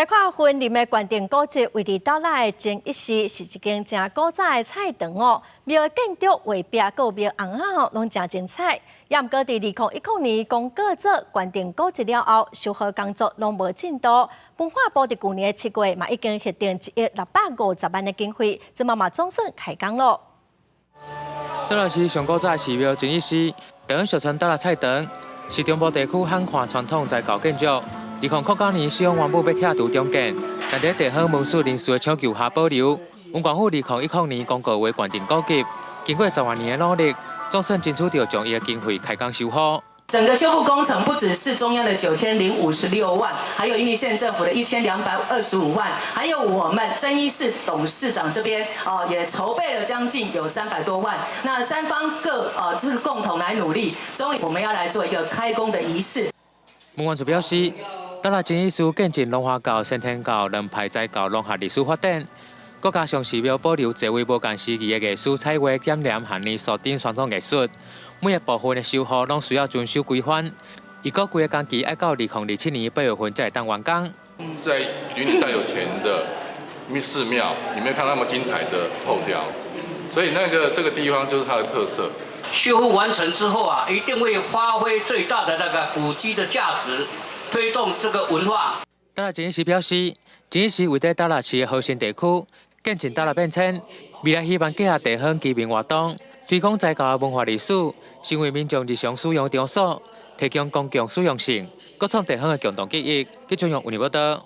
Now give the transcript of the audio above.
來看雲林的關定古蹟，位佇斗六的真一寺，是一間誠古早的菜場哦。廟的建築、畫壁、閣有廟尪仔吼，攏誠精彩。也毋過佇2010年公告做關定古蹟了後，修復工作攏無進度。文化部佇舊年7月嘛已經核定1億650萬的經費，這馬嘛總算開工囉。斗六市上古早的寺廟真一寺，當俗稱斗六菜場，是中部地區罕看傳統佛教建築。2009年，四方原本欲拆除重建，但佇地方文史人士的搶救下保留。文管府2010年公告為關定古蹟，經過10外年的努力，總算爭取著上億的經費開工修復。整個修復工程不只是中央的9056萬，還有雲林縣政府的1225萬，還有我們真一寺董事長這邊哦，也籌備了將近有300多萬。那三方各就是共同來努力，終於我們要來做一個開工的儀式。文管處表示，斗六真一寺見證龍華教、先天教兩派佛教融合歷史發展，閣加上寺廟保留濟位無仝時期的藝術彩畫、剪黏和泥塑等傳統藝術，每个部分的修復攏需要遵守規範。預估規个工期愛到2027年8月份才會當完工。在雲林再有錢的寺廟，你沒有看到那麼精彩的透雕，所以那個這個地方就是它的特色。修復完成之後啊，一定會發揮最大的那個古蹟的價值，推動這個文化。斗六真一寺表示，真一寺位佇斗六市的核心地區，見證斗六變遷，未來希望結合地方居民活動，推廣佛教的文化歷史，成為民眾日常使用場所，提供公共使用性，閣創地方的共同記憶。記者用雲林報道。